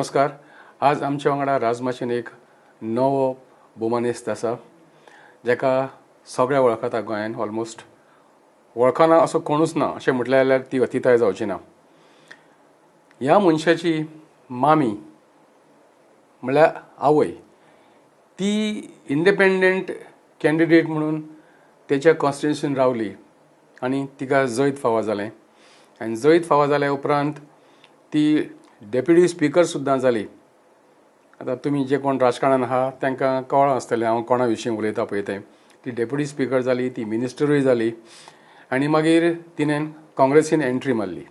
नमस्कार. आज आमच्या वांगडा राजमाचयेन एक नवो भोवमानेस्त आसा, जाका सगळे वळखता. गोंयान ऑलमोस्ट वळखना असो कोणूच ना अशें म्हटलें जाल्यार ती अतिताय जावची ना. ह्या मनशाची मामी म्हणल्यार आवय ती इंडिपेंडंट कॅन्डिडेट म्हणून तेच्या कॉन्स्टिट्युन्सीन रावली आनी तिका जैत फावो जालें. आनी जैत फावो जाल्या उपरांत ती डेप्युटी स्पिकर सुद्दां जाली. आतां तुमी जे कोण राजकारणान आहा तांकां कळ्ळां आसतलें हांव कोणा विशीं उलयता पळय तें. ती डेप्युटी स्पिकर जाली, ती मिनिस्टरूय जाली आनी मागीर तिणें काँग्रेसीन एंट्री मारली.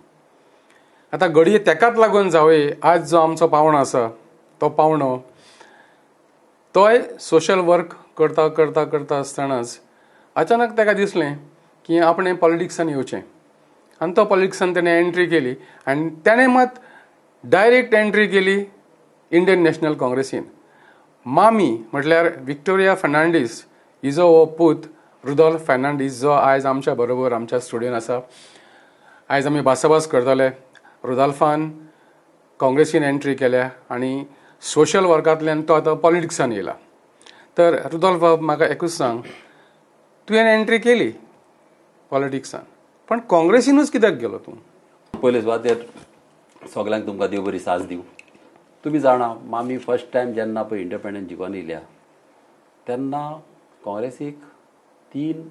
आतां घडये तेकाच लागून जावये आज जो आमचो पावणो आसा तो पावणो तोय सोशल वर्क करता करता करता आसतनाच अचानक ताका दिसलें की आपणें पॉलिटिक्सान येवचें आनी तो पॉलिटिक्सान तेणें एंट्री केली आनी तेणें मात डायरेक्ट एंट्री केली इंडियन नॅशनल काँग्रेसीन. मामी म्हटल्यार विक्टोरिया फर्नांडीस हिजो हो पूत रुदोल्फ फर्नांडीस जो आयज आमच्या बरोबर आमच्या स्टुडियोन आसा. आयज आमी भासाभास करतले. रुदोल्फान काँग्रेसीन एंट्री केल्या आनी सोशल वर्कांतल्यान तो आतां पॉलिटिक्सान येयला. तर रुदोल्फ बाब, म्हाका एकूच सांग, तुवें एंट्री केली पॉलिटिक्सान, पण काँग्रेसीनूच कित्याक गेलो तूं? पयले सुवातेर सगल्यांक तुमकां देव बरी साथ दिवं. तुमी जाणा, मामी फर्स्ट टायम जेन्ना पळय इंडिपेंडंट जिखोन येयल्या तेन्ना काँग्रेसीक 3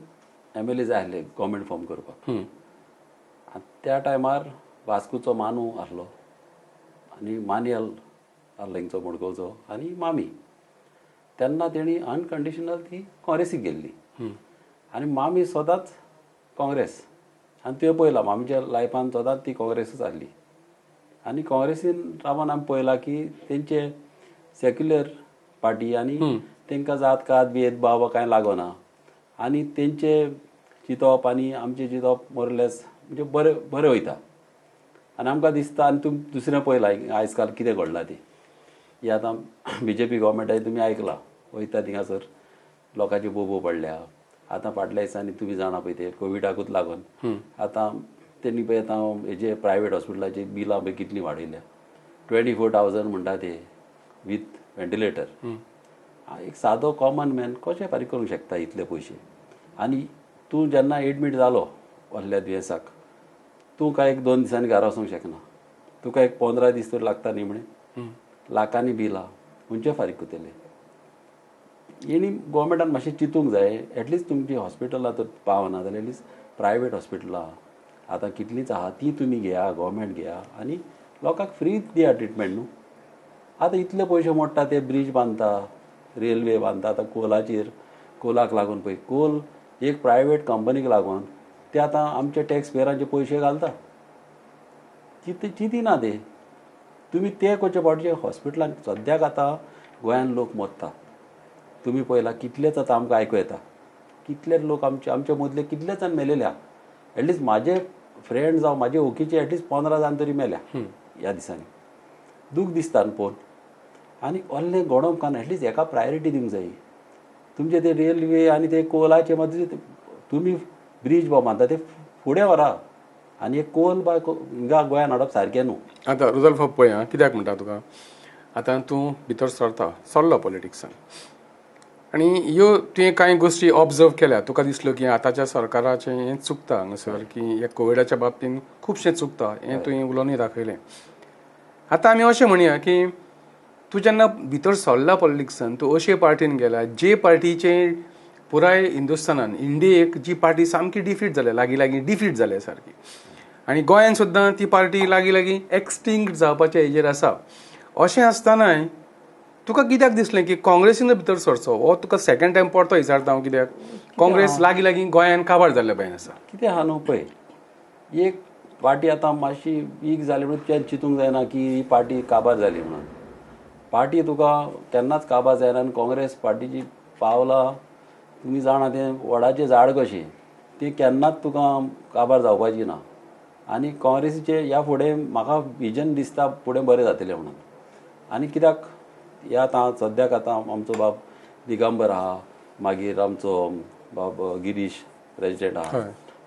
MLA जाय आसले गव्हर्मेंट फॉर्म करपाक. आनी त्या टायमार वास्कोचो मानू आसलो आनी मानियल आसलो हिंगचो मडगांवचो आनी मामी. तेन्ना तेणी अनकंडिशनल ती काँग्रेसीक गेल्ली आनी मामी सदांच काँग्रेस. आनी तुवें पळयलां मामीच्या लायफान सदांच ती काँग्रेसूच आसली. आनी काँग्रेसीन रावन आमी पळयलां की तेंचे सेक्युलर पार्टी आनी तांकां जात कात भेदभाव कांय लागना आनी तेंचे चिंतप आनी आमचें चिंतप मोरलेस म्हणजे बरें बरें वयता. आनी आमकां दिसता. आनी तुमी दुसरें पळयलां आयज काल कितें घडलां तें. ही आतां BJP गव्हर्मेंटाचें तुमी आयकलां, वयता थिंगासर लोकांची बोबो पडल्या. आतां फाटल्या दिसांनी तुमी जाणा पळय ते कोविडाकूच लागून आतां तेणी पळय आतां हेजे प्रायवेट हॉस्पिटलाची बिलां पळय कितलीं वाडयल्या, 24,000 म्हणटा ते विथ व्हेंटिलेटर. एक सादो कॉमन मॅन कशें फारीक करूंक शकता इतले पयशे? आनी तूं जेन्ना एडमीट जालो असल्या दुयेंसाक, तूं काय 1-2 दिसांनी घरा वचूंक शकना, तुका एक 15 दीस तरी लागता न्ही म्हणे. लाखांनी बिलां खंयचे फारीक करतले? हेणी गव्हर्मेंटान मातशें चिंतूंक जाय. एटलिस्ट तुमची हॉस्पिटलां तर पावना जाल्यार एटलिस्ट प्रायवेट हॉस्पिटलां आतां कितलींच आहा ती तुमी घेया, गव्हर्मेंट घेया आनी लोकांक फ्री दिया ट्रिटमेंट न्हू. आतां इतले पयशे मोडटा ते ब्रीज बांदता, रेल्वे बांदता. आतां कोलाचेर, कोलाक लागून पळय कोल एक प्रायवेट कंपनीक लागून ते आतां आमचे टॅक्स पेयरांचे पयशे घालता. चिंतिना ते. तुमी ते करचे फावटी हॉस्पिटलान सद्याक आतां गोंयान लोक मरता. तुमी पळयलां कितलेच आतां आमकां आयकूं येता, कितले लोक आमचे आमचे मदले कितले जाण मेलेले आहा. एटलिस्ट म्हाजे फ्रेंड जावं म्हाजे वळखीचे एटलिस्ट 15 जाण तरी मेल्या ह्या दिसांनी. दूख दिसता न्हू पळोवन. आनी असलें घडोवंक कारण एटलिस्ट हेका प्रायोरिटी दिवंक जाय. तुमचे ते रेल्वे आनी ते कोलाचे मातशे तुमी ब्रीज बांदता ते फुडें व्हरा आनी एक कोल बाय हिंगा गोंयान हाडप सारकें न्हू. आतां रुदोल्फ पळय आं, कित्याक म्हणटा तुका, आतां तूं भितर सरता, सरलो पॉलिटिक्सान आनी ह्यो तुवें कांय गोश्टी ऑब्जर्व केल्या, तुका दिसल्यो की आतांच्या सरकाराचें हें चुकता हांगासर, की ह्या कोविडाच्या बाबतीन खुबशें चुकता, हें तुवें उलोवनूय दाखयलें. आतां आमी अशें म्हणया की तूं जेन्ना भितर सरला पॉलिटिक्सान, तूं अशे पार्टीन गेला जे पार्टीचें पुराय हिंदुस्थानान इंडियेक जी पार्टी सामकी डिफीट जाल्या, लागीं लागीं डिफीट जाल्या सारकी, आनी गोंयान सुद्दां ती पार्टी लागीं लागीं एक्सटिंक्ट जावपाच्या हेजेर आसा. अशें आसतनाय तुका कित्याक दिसलें की काँग्रेसीन भितर सरचो? हो तुका सेकंड टायम परतो विचारता हांव, कित्याक काँग्रेस लागीं लागीं गोंयान काबार जाल्ल्या भशेन आसा? कितें आहा न्हू पळय, एक पार्टी आतां मातशी वीक जाली म्हणून तुज्यान चिंतूंक जायना की ही पार्टी काबार जाली म्हणून. पार्टी तुका केन्नाच काबार जायना. आनी काँग्रेस पार्टीची पावलां तुमी जाणा तें वडाचें झाड कशें, तें केन्नाच तुका काबार जावपाची ना. आनी काँग्रेसीचें ह्या फुडें म्हाका विजन दिसता फुडें बरें जातलें म्हणून. आनी कित्याक ह्या आतां सद्याक आतां आमचो बाब दिगंबर आहा, मागीर आमचो बाब गिरीश प्रेजिडेंट आहा,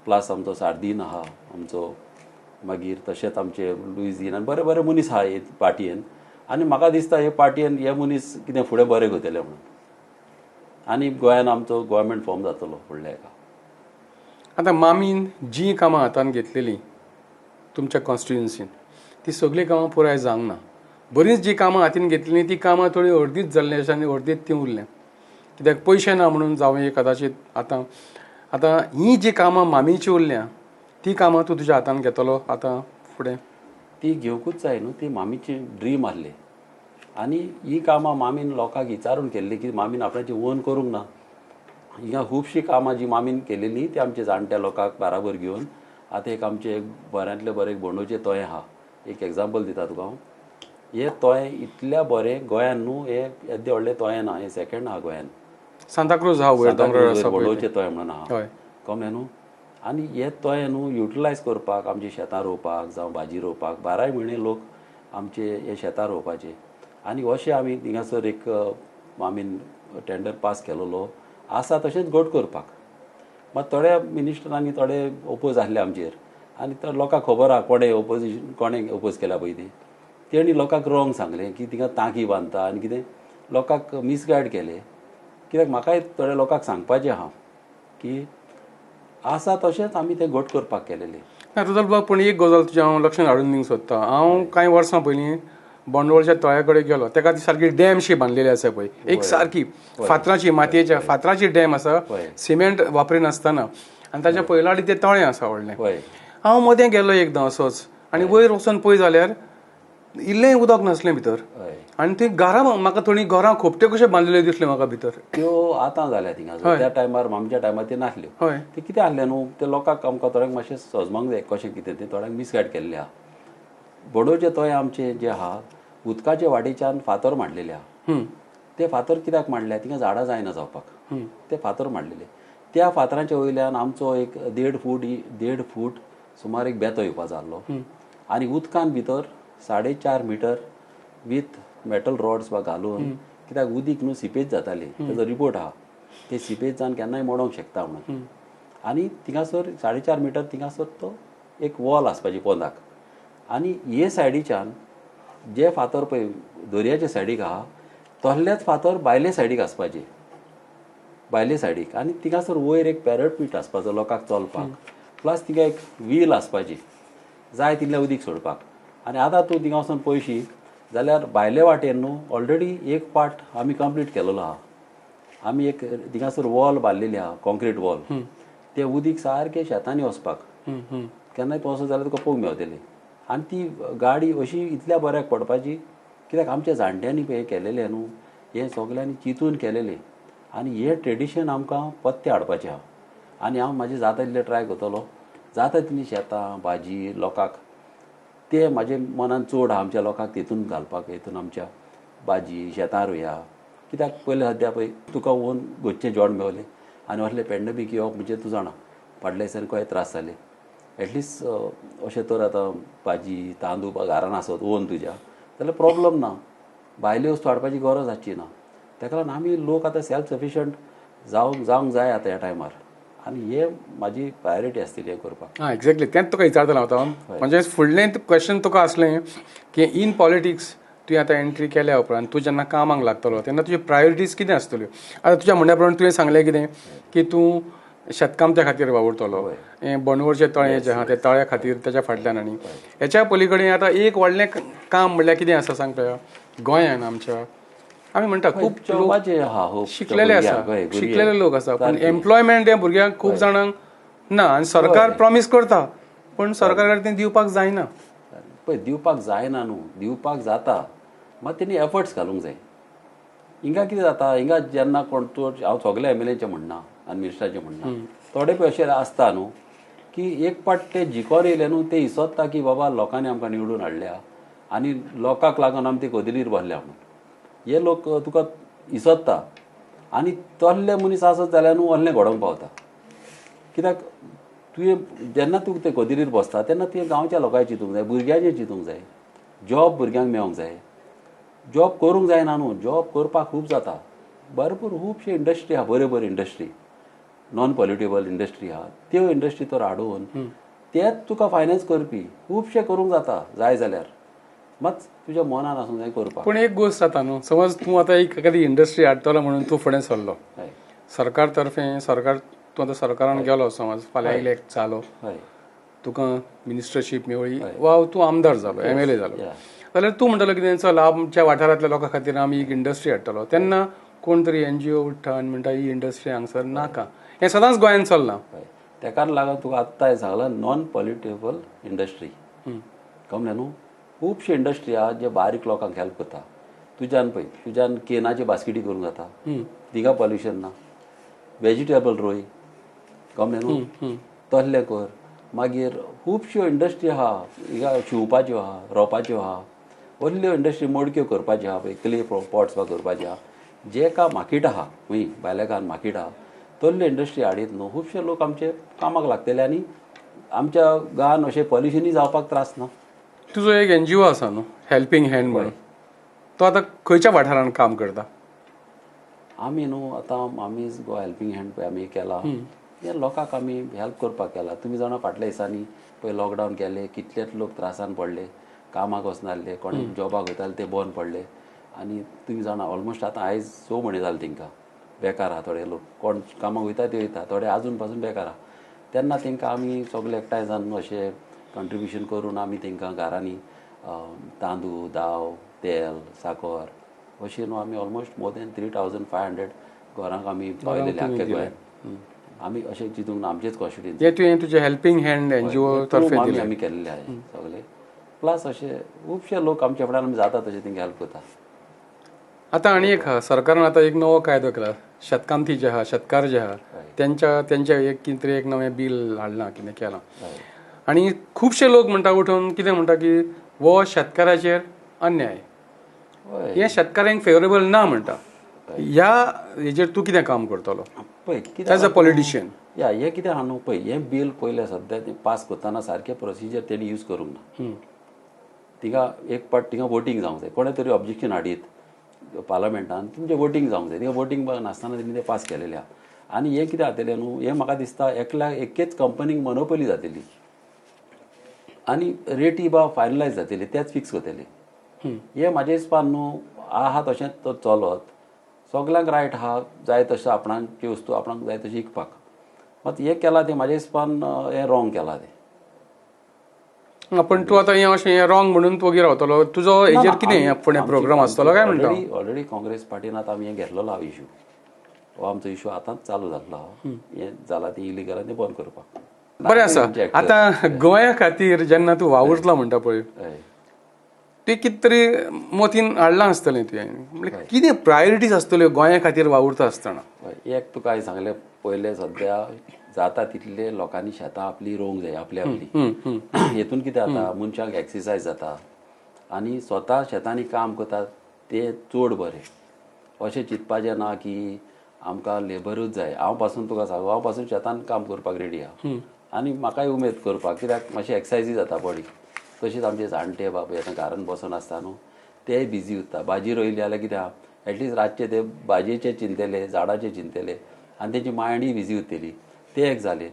प्लस आमचो सार्दीन आहा आमचो, मागीर तशेंच आमचे लुईझीन आनी बरे बरे मनीस आहा हे पार्टयेन. आनी म्हाका दिसता हे पार्टयेन हे मनीस कितें फुडें बरें करतले म्हणून आनी गोंयान आमचो गव्हर्मेंट फॉर्म जातलो फुडल्या हेका. आतां मामीन जीं कामां हातान घेतलेलीं तुमच्या कॉन्स्टिट्युन्सीन ती सगळीं कामां पुराय जावंक ना. बरींच जीं कामां हातीन घेतलीं तीं कामां थोडीं अर्दीच जाल्लीं आसा आनी अर्दीच तीं उरलें, कित्याक पयशे ना म्हणून जावं कदाचीत. आतां आतां हीं जीं कामां मामीचीं उरल्या ती कामां तूं तुज्या हातान घेतलो आतां फुडें? ती घेवंकूच जाय न्हू, ती मामीची ड्रीम आसली आनी ही कामां मामीन लोकांक विचारून केल्ली की मामीन आपणाची ओन करूंक ना. हिंगा खुबशीं कामां जी मामीन केलेली ती आमच्या जाणट्या लोकांक बाराबर घेवन. आतां एक आमचें एक बऱ्यांतलें बरें एक बोंडोचें तोयें आहा, एक एग्जाम्पल दिता तुका हांव. हें तोयें इतल्या बरें गोंयान न्हू, हें येद्दें व्हडलें तोयें ना, हें सेकेंड आहा गोंयान. सांताक्रूज आहा वयर दोंगरार आसा बोंडोचें तोयें म्हणून आहा, कमलें न्हू. आनी हें तोयें न्हू युटिलायज करपाक आमची शेतां रोवपाक जावं भाजी रोवपाक बाराय म्हयने लोक आमचे हे शेतां रोवपाचे. आनी अशें आमी थिंगासर एक मामीन टेंडर पास केलेलो आसा तशेंच घट करपाक. मात थोड्या मिनिस्टरांनी थोडे ओपोज आसले आमचेर आनी तर लोकांक खबर आहा कोणें ओपोजिशन कोणें ओपोज केला पळय ती, तेणी लोकांक रॉंग सांगलें की थिंगा तांकी बांदता आनी कितें लोकांक मिसगायड केलें. कित्याक म्हाकाय थोड्या लोकांक सांगपाचें आहा की आसा तशेंच आमी तें घट करपाक केलेलें. ना रुदोल्फ बाब, पूण एक गजाल तुज्या हांव लक्षांत हाडून दिवंक सोदता. हांव कांय वर्सां पयलीं बोंडवळच्या तळ्या कडेन गेलो, तेका ती सारकी डॅम शी बांदलेली आसा पळय, एक सारकी फातराची मातयेच्या फातराची डॅम आसा, सिमेंट वापरिनासतना, आनी ताच्या पयलाडी तें तळें आसा व्हडलें. हांव मदें गेलो एकदां असोच आनी वयर वचोन पळय जाल्यार इल्लें उदक नासलें भितर आनी थंय घरां म्हाका थोडीं घरां खोपट्यो कश्यो बांदलेल्यो दिसल्यो म्हाका भितर. त्यो आतां जाल्या थिंगा, त्या टायमार आमच्या टायमार त्यो नासल्यो. ते कितें आसलें न्हू, ते लोकांक आमकां थोड्यांक मातशें सजमांक जाय कशें कितें तें थोड्यांक मिसगायड केल्लें आहा. बोडोवचें तोय आमचें जें आहा उदकाचे वाटेच्यान फातर मांडलेले आहा. ते फातर कित्याक मांडल्या, थिंगा झाडां जायना जावपाक ते फातर मांडलेले. त्या फातरांच्या वयल्यान आमचो एक 1.5 फूट सुमार एक बेतो येवपाचो आहलो आनी उदकान भितर 4.5 मिटर विथ मेटल रॉड्स बा घालून, कित्याक उदीक न्हू सिपेज जाताली, तेजो रिपोर्ट आहा, ते सिपेज जावन केन्नाय मोडोंक शकता म्हणून. आनी थिंगासर 4.5 मिटर थिंगासर तो एक वॉल आसपाची पोंदाक आनी हे सायडीच्यान जे फातर पळय दर्याच्या सायडीक आहा तसलेच फातर भायले सायडीक आसपाचे, भायले सायडीक. आनी थिंगासर वयर एक पॅरापीट आसपाचो लोकांक चलपाक, प्लस थिंगा एक व्हील आसपाची जाय तितलें उदीक सोडपाक. आनी आतां तूं थिंगा वचून पळयशी जाल्यार भायले वाटेन न्हू ऑलरेडी एक पार्ट आमी कंप्लीट केलेलो आहा. आमी एक थिंगासर वॉल बांदलेली आहा, कॉन्क्रीट वॉल, तें उदीक सारकें शेतांनी वचपाक, केन्नाय तूं वचत जाल्यार तुका पळोवंक मेवतलें. आनी ती गाडी अशी इतल्या बऱ्याक पडपाची, कित्याक आमच्या जाणट्यांनी हें केलेलें न्हू, हें सगल्यांनी चिंतून केलेलें आनी हें ट्रेडिशन आमकां पत्ते हाडपाचें आहा. आनी हांव म्हाजें जाता तितलें ट्राय करतलो, जाता तितलीं शेतां भाजी लोकांक ते म्हाजे मनान चड आहा आमच्या लोकांक तितून घालपाक, हितून आमच्या भाजी शेतां रोया. कित्याक पयलें सद्या पळय तुका ओन घरचें जेवण मेवलें आनी असलें पेंडेमीक येवप म्हणजे तूं जाणा फाटल्या दिसांनी कशे त्रास जाले. एटलिस्ट अशें तर आतां भाजी तांदूळ घरान आसत ओन तुज्या जाल्यार प्रोब्लम ना, भायल्यो वस्तू हाडपाची गरज आसची ना. ताका लागून आमी लोक आतां सेल्फ सफिशंट जावंक जाय आतां ह्या टायमार आनी हे म्हाजी प्रायोरिटी आसतली हें करपाक. हां, एक्झॅक्टली तेंच तुका विचारतलो हांव आतां. म्हणजे फुडलें क्वेश्चन तुका आसलें की इन पॉलिटिक्स तुवें आतां एंट्री केल्या उपरांत तूं जेन्ना कामाक लागतलो तेन्ना तुज्यो प्रायोरिटीज कितें आसतल्यो. आतां तुज्या म्हणण्या प्रमाण तुवें सांगलें कितें की तूं शेतकामत्या खातीर वावुरतलो, हें बोंडवळचें तळें जें आहा तें तळ्या खातीर तेच्या फाटल्यान. आनी हेच्या पली कडेन आतां एक व्हडलें काम म्हणल्यार कितें आसा सांग पळया, गोंयान आमच्या आमी म्हणटा खूब लोक शिकलेले आसा, शिकलेले लोक आसा, पूण एम्प्लॉयमेंट हें भुरग्यांक खूब जाणांक ना. आनी सरकार प्रॉमीस करता पूण सरकाराक तें दिवपाक जायना. पळय दिवपाक जायना न्हू, दिवपाक जाता, मात तेणी एफर्ट्स घालूंक जाय. हिंगा कितें जाता, हिंगा जेन्ना कोण तूं हांव सगल्या एमएलएचें म्हणना आनी मिनिस्टराचें म्हणना, थोडे पळय अशें आसता न्हू की एक पाट ते जिकोर येयले न्हू ते इसोदता की बाबा लोकांनी आमकां निवडून हाडल्या आनी लोकांक लागून आमी ते कदेलीर बसल्या म्हणून. हे लोक तुका इसोदता आनी तसले मनीस आसत जाल्यार न्हू असलें घडोवंक पावता. कित्याक तुवें जेन्ना तूं ते कदेलीर बसता तेन्ना तुवें गांवच्या लोकांचें चिंतूंक जाय, भुरग्यांचें चिंतूंक जाय, जॉब भुरग्यांक मेळोंक जाय. जॉब करूंक जायना न्हू, जॉब करपाक खूब जाता, भरपूर खुबशे इंडस्ट्री आहा, बऱ्यो बऱ्यो इंडस्ट्री, नॉन पॉल्युटेबल इंडस्ट्री आहा, त्यो इंडस्ट्री तर हाडून तेच तुका फायनान्स करपी खुबशे करूंक जाता जाय जाल्यार. मात तुज्या मनान आसूंक जाय करपाक. पूण एक गोश्ट जाता न्हू, समज तूं आतां एक एखादी इंडस्ट्री हाडटलो म्हणून तूं फुडें सरलो, सरकार तर्फे सरकार तूं आतां सरकारान गेलो, समज फाल्यां इलेक्ट जालो, तुका मिनिस्टरशीप मेळ्ळी वा तूं आमदार जालो, MLA जालो, जाल्यार तूं म्हणटलो कितें चल आमच्या वाठारांतल्या लोकां खातीर आमी एक इंडस्ट्री हाडटलो, तेन्ना कोण तरी NGO उठ्ठा आनी म्हणटा ही इंडस्ट्री हांगसर नाका. हें सदांच गोंयांत चल्लां. तेकाच लागून तुका आत्तां सांगलां नॉन पॉलिटेबल इंडस्ट्री कमलें न्हू. खुबशे इंडस्ट्री आहा जे बारीक लोकांक हेल्प करता. तुज्यान पळय, तुज्यान केनाची बास्केटी करूंक जाता, थिंगा पॉल्युशन ना. वेजिटेबल रोय, कमलें न्हू, तसलें कर. मागीर खुबश्यो इंडस्ट्री आहा हिंगा शिंवपाच्यो आहा, रोवपाच्यो आहा, व्हडल्यो इंडस्ट्री मडक्यो करपाच्यो आहा पळय, क्ले पॉट्स बा करपाच्यो आहा, जे का मार्केट आहा खंय भायल्या गांवांत मार्केट आहा, तसल्यो इंडस्ट्री हाडीत न्हू खुबशे लोक आमचे कामाक लागतले आनी आमच्या गांवांत अशें पॉल्युशनूय जावपाक त्रास ना. तुजो एक NGO आसा न्हू, हेल्पींग हँड म्हणून, तो आतां खंयच्या वाठारांत काम करता? आमी न्हू आतां आमी गोवा हेल्पींग हँड पळय आमी केला, हे लोकांक आमी हेल्प करपाक केला. तुमी जाणा फाटल्या दिसांनी पळय लॉकडावन केले, कितलेच लोक त्रासान पडले, कामाक वचनासले, कोण जॉबाक वयताले ते बंद पडले. आनी तुमी जाणा ऑलमोस्ट आतां आयज 6 म्हयने जाले तेंकां बेकार आहा. थोडे लोक कोण कामाक वयता ते वयता, थोडे आजून पासून बेकार आहा. तेन्ना तेंकां आमी सगळे एकठांय जावन अशें कंट्रिब्युशन करून आमी तेंकां घरांनी तांदूळ, दाव, तेल, साकर अशें न्हू आमी ऑलमोस्ट मोर देन 3500 घरांक आमी पावयलेले आख्ख्या गोंयांत. आमी अशें चिंतूंक ना आमचेच कॉन्स्टिट्युएन्सी. हें तुवें तुजें हेल्पींग हँड NGO तर्फे आमी आमी केल्ले आहा सगळे. प्लस अशे खुबशे लोक आमच्या फुड्यान आमी जाता तशें तेंकां हेल्प करता. आतां आनी एक आहा, सरकारान आतां एक नवो कायदो केला, शेतकामती जे आहा, शेतकार जे आहा तेंच्या तेंच्या एक कितें तरी एक नवें बील हाडलां, कितें केलां, आनी खुबशे लोक म्हणटा उठून कितें म्हणटा की हो शेतकाराचेर अन्याय, हें शेतकाऱ्यांक फेवरेबल ना म्हणटा. ह्या हेजेर तूं कितें काम करतलो पळय एज अ पॉलिटिशियन? या हें कितें आहा न्हू पळय, हें बील पयलें सद्या तें पास करतना सारकें प्रोसिजर तेणी यूज करूंक ना. थिंगा एक पाट थिंगा वोटींग जावंक जाय, कोणें तरी ऑब्जेक्शन हाडीत पार्लमेंटान तुमचें वोटींग जावंक जाय, थिंगा वोटींग नासतना तेणी तें पास केलेलें आहा. आनी हें कितें जातलें न्हू, हें म्हाका दिसता एकल्या एकेच कंपनीक मोनोपोली जातली आनी रेटी बा फायनलायज जातली, तेच फिक्स करतले. हें म्हाज्या हिसपान न्हू आहा तशेंच तो चलत, सगल्यांक रायट आहा जाय तशें आपणाची वस्तू आपणाक जाय तशें विकपाक. मात हें केलां तें म्हाज्या हिसपान हें रोंग केलां तें. पण तूं आतां हें अशें हें रोंग म्हणून तूं वगी रावतलो, तुजो हेजेर कितें फुडें प्रोग्राम आसतलो काय म्हणटा? ऑलरेडी काँग्रेस पार्टीन आतां आमी हें घेतलेलो आहा इशू, हो आमचो इशू आतांच चालू जाल्लो आहा, हें जालां तें इलिगल आनी तें बंद करपाक. बरें आसा. आतां गोंया खातीर जेन्ना तूं वावुरतलो म्हणटा पळय, तें कितें तरी मतीन हाडलां आसतलें तुवें, म्हणल्यार कितें प्रायोरिटीज आसतल्यो गोंया खातीर वावुरता आसतना? एक तुका हांवें सांगलें पयलें, सद्या जाता तितले लोकांनी शेतां आपली रोवंक जाय, आपली आपली. हेतून कितें जाता, मनशाक एक्सरसायज जाता आनी स्वता शेतांनी काम करता तें चड बरें. अशें चिंतपाचें ना की आमकां लेबरूच जाय. हांव पासून तुका सांगू, हांव पासून शेतान काम करपाक रेडी आहा आनी म्हाकाय उमेद करपाक, कित्याक मातशें एक्सरसायजूय जाता बॉडीक. तशीच आमचे जाणटे बापूय आतां घरान बसून आसता न्हू, तेय बिजी उरता. भाजी रोयली जाल्यार कितें आहा, एटलिस्ट रातचे ते भाजयेचे चिंतले, झाडाचे चिंतले आनी तेंची मायंडय बिजी उरतली. तें एक जालें.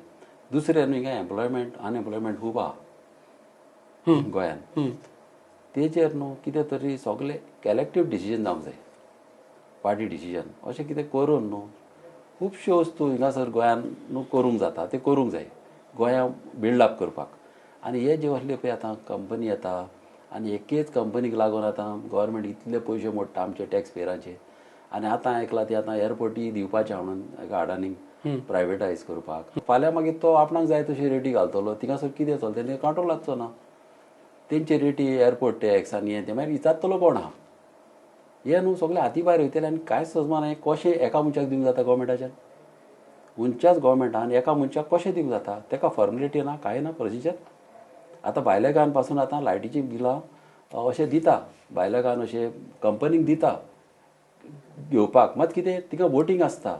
दुसरें न्हू हिंगा एम्प्लॉयमेंट अनएम्प्लॉयमेंट खूब आहा गोंयान, तेचेर न्हू कितें तरी सगळे कलेक्टीव डिसिजन जावंक जाय, पार्टी डिसिजन अशें कितें करून न्हू खुबश्यो वस्तू हिंगासर गोंयान न्हू करूंक जाता, तें करूंक जाय गोंया बिल्डअप करपाक. आनी हे जे असले पळय आतां कंपनी येता आनी एकेच कंपनीक लागून आतां गव्हर्मेंट इतले पयशे मोडटा आमचे टॅक्स पेयरांचे. आनी आतां आयकलां ती आतां एअरपोर्टूय दिवपाचें म्हणून एका अडानीक प्रायवेटायज करपाक. फाल्यां मागीर तो आपणाक जाय तशी रेटी घालतलो, थिंगासर कितें चलता तेंकां कंट्रोल आसचो ना, तेंचे रेटी एअरपोर्ट टॅक्स आनी हें तें मागीर विचारतलो कोण आहा. हें न्हू सगळें हाती भायर वयतलें आनी कांयच समजना हें कशें एका मनशाक दिवंक जाता गव्हर्मेंटाच्यान, खंयच्याच गव्हर्मेंटान एका मनशाक कशें दिवंक जाता, तेका फॉर्मेलिटी ना, कांय ना प्रोसिजर. आतां भायल्या गांवान पासून आतां लायटीचीं बिलां अशें दिता, भायल्या गांवान अशें कंपनीक दिता घेवपाक, मात कितें तिका वोटींग आसता,